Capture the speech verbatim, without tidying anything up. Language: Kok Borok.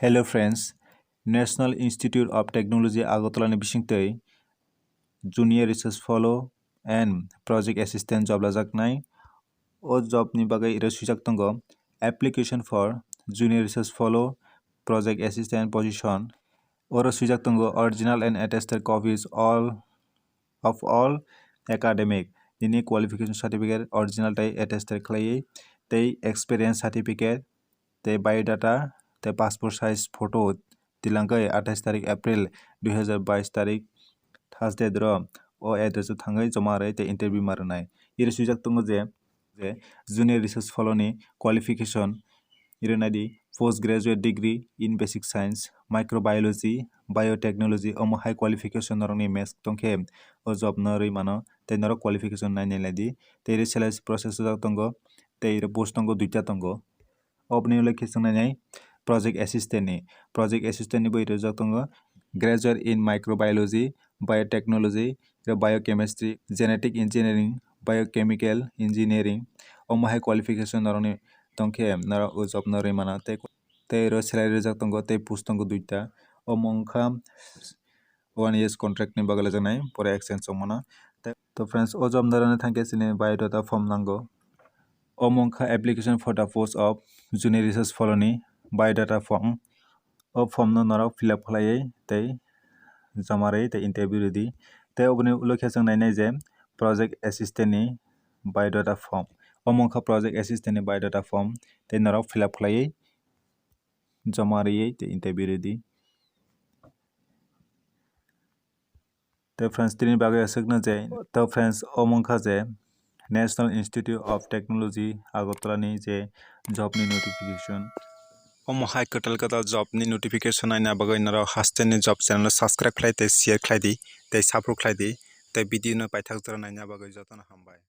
Hello friends, National Institute of Technology Agartala ni bisingtwi Junior Research Fellow and Project Assistant job lajaknai. O job ni bagwi iro swijak tongo, application for Junior Research Fellow, Project Assistant position. Oro swijak tongo, original and attested copies all of all academic, nini qualification certificate original tei attested khlaiwi, tei experience certificate, tei biodata, tei passport size photo, tilangkhe athais tarik April dui hazar bais tarik Thursday doro o address o thangwi joma rwi tei interview ma rwnai. Iri swijak tongo je, je Junior Research Fellow ni qualification iri naidi post graduate degree in basic science, microbiology, biotechnology, omo hai qualification norokni match tongkhe o job no rwi mano, tei norok qualification nai nai lai di. Tei iri selection process o tongo, tei iri post tongo, duita tongo. Oboni ulo khe chwng nainai project assistant ni. Project assistant ni bo rijak tongo graduate in microbiology, biotechnology, biochemistry, genetic engineering, biochemical engineering. Omo hai qualification norokni tongkhe norok o job no rwi mano. Tei, tei oro salary rijak tongo, tei post tongo duita. Omo wngkha one years contract ni bagwi lajaknai, pore exchange wngmano. Te, to friends, o job narwkna thangkhe chini biodata form nango. Omo wngkha application for the post of Junior Research Fellow ni biodata form. O form no norok fill up khlaiwi tei joma rwi tei interview rwdi. Tei oboni ulo khe chwng nainai je project assistant ni biodata form. Omo wngkha project assistant ni biodata form, tei norok fill up khlaiwi joma rwi tei interview rwdi. Tei friends, tini bagwi aswkno je, tei friends, omo wngkha je National Institute of Technology Agartala ni je job ni notification. Omo hai kwtal kwtal job ni notification naina bagwi norok haste ni job channel no subscribe khlai tei share khlai di, tei support khlai di, tei video no paithak jora naina bagwi jotono hambai.